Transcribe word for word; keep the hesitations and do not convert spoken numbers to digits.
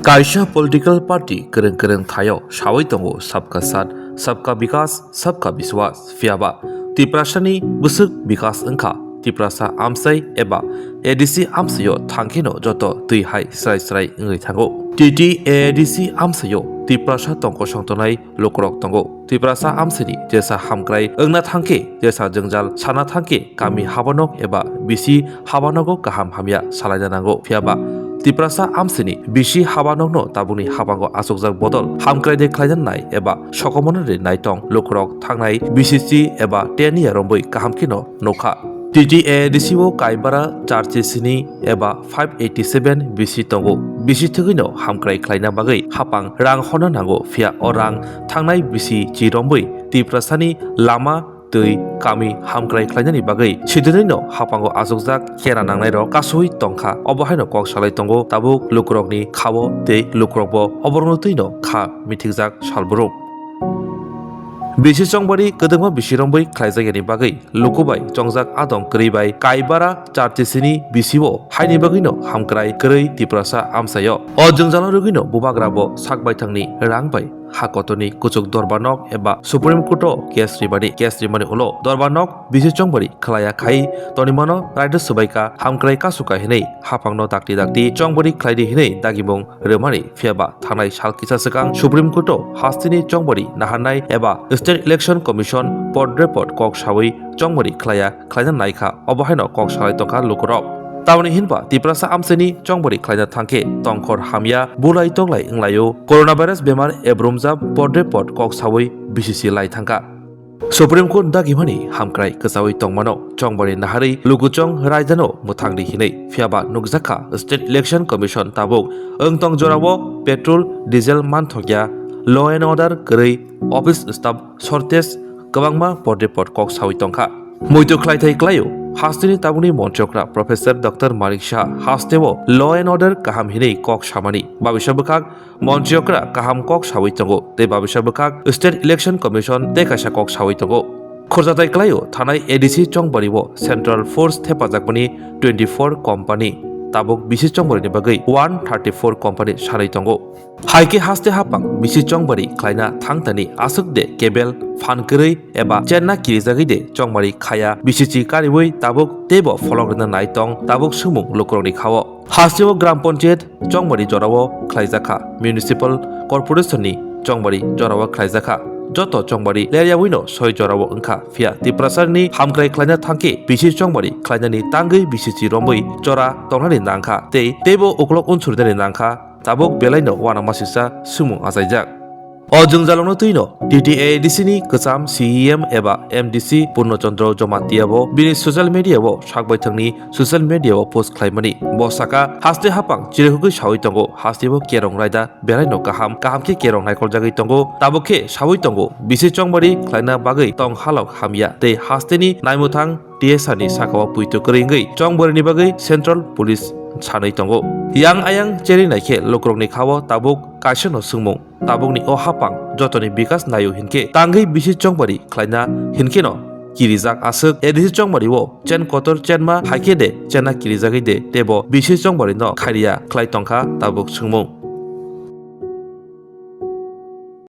Kaisa political party kwrwng kwrwng thaio sawi tongo, "Sabka Saath, Sabka Vikas, Sabka Vishwas." Phiyaba Tiprasani bwswk bikas wngkha, Tiprasa amsai eba A D C amsaio thangkheno joto twi hai srai srai wngwi thango. T T A A D C amsaio Tiprasa tongkosong tongnai lukurok tongo. Tiprasa amsini jesa hamkrai wngna thangkhe, jesa jwngjal sana thangkhe, kami habanok eba bisi habanogo kaham hamya salaina nango. Phiyaba Tiprasa amsini bisi habanokno tabukni habango achukjak bodol hamkrai de khlaina nai eba sokomorno de naitong lukurok thangnai B C C eba teniya romboi kaham kheno nukha. T T A A D C o Kaibara charchi sini eba five eighty seven bisi tongo. Bisi thwgwino hamkrai khlaina bagwi hapang rang honna nango, phiya o rang thangnai bisi chi rombwi Tiprasani lama twi kami hamkrai khlainani bagwi sidinino hapango achukjak kera nangnairok kasui tongkha. Obo haino kok salai tongo tabuk lukurokni khao tei lukurokbo oborokno twino kha mithikjak salbrum. Bisi chongbari kwdwkma bisi rombwi khlaijakya ni bagwi luku bai chongjak adong kwrwi bai Kaibara charchi sini bisi o haini bagwino hamkrai kwrwi Tiprasa amsaio. O jwngjalo rwgwino bubagra bo sak baithangni rang bai ha kotorni kuchuk dorba nok eba Supreme Court o case rimani, case rimani ulo dorba nok bisi chongbari khlaiya khai tonimano raida swbaika hamkrai kasuka hinwi hapangno dakti dakti chongbari khlaidi hinwi dagimung rwmani. Phiyaba thangnai sal kisa swkang Supreme Court o hasteni chongbari naharnai eba State Election Commission pod report kok sawi chongbari khlaiya khlaina naikha, obo haino kok salai tongkha lukurok. Tamoni hinba Tiprasa amsini chongbari khlaina thangkhe tongkhor hamya bulai toklai wnglaio, coronavirus bemar ebrumjak pod report kok sawi B C C lai thangkha. Supreme Court dagimani hamkrai kwchawi tongmano chongbari naharwi lukuchong raidano mwthangdi hinwi. Phiyaba nukjakha State Election Commission tabuk wngtong jorao petrol, diesel manthokya, law and order kwrwi, office staff shortage, kwbangma pod report kok sawi tongkha. Muitu khlaithai klaio, hasteni tabukni montriyokra Professor Doctor Manik Saha hasteo law and order kaham hinwi kok samani. Babisa bwkhak montriyokra kaham kok sawi tongo, tei babisa bwkhak State Election Commission tei kaisa kok sawi tongo. Khorjatai klaio thanai A D C chongbari o Central Force thepajakmani twenty four company, tabuk bisi chongbarini bagwi one thirty four company sanwi tongo. Hai khe haste hapang bisi chongbari khlaina thangtani aswk de kebel phan kwrwi eba chenna kirijagwi de chongbari khaya bisi chi kariwi tabuk teibo pholok rwna nai tong tabuk swngmung lukurokni khao. Hasteo Gram Panchayat chongbari jorao khlaijakha, Municipal Corporation ni chongbari jorao khlaijakha. Joto chongbari leryawi no soi jorao wngkha, phiya Tiprasani hamkrai khlaina thangkhe bisi chongbari khlainani tangwi bisi chi rombwi chora tongnani nangkha tei teibo uklok unsurinani nangkha. Tabuk belaino uanamasisa swngmung achaijak. O jwngjalrokno twino T T A A D C ni kwcham C E M eba M D C Purno Chandra Jamatia bo bini social media o sakbaithangni social media o post khlaimani. Bo saka, haste hapang chirikhogwi sawi tongo, hasteo kerong raida belaino kaham, kaham khe kerong naikoljakgwi tongo, tabuk khe sawi tongo, bisi chongbari khlaina bagwi tong halok hamya tei hasteni naimwthang T S R ni sakao puitu kwrwi wngwi chongbari ni bagwi Central Police sanwi tongo. Yang ayang cheri naikhe lukurokni khao tabuk kaisano swngmung, tabukni o hapang jotoni bikas naio hinkhe tangwi bisi chongbari khlaina hinkheno kirijak aswk A D C chongbari o chen kotor chenma haikhe de chenna kirijagwi de teibo bisi chongbari no khairiya khlai tongkha tabuk swngmung.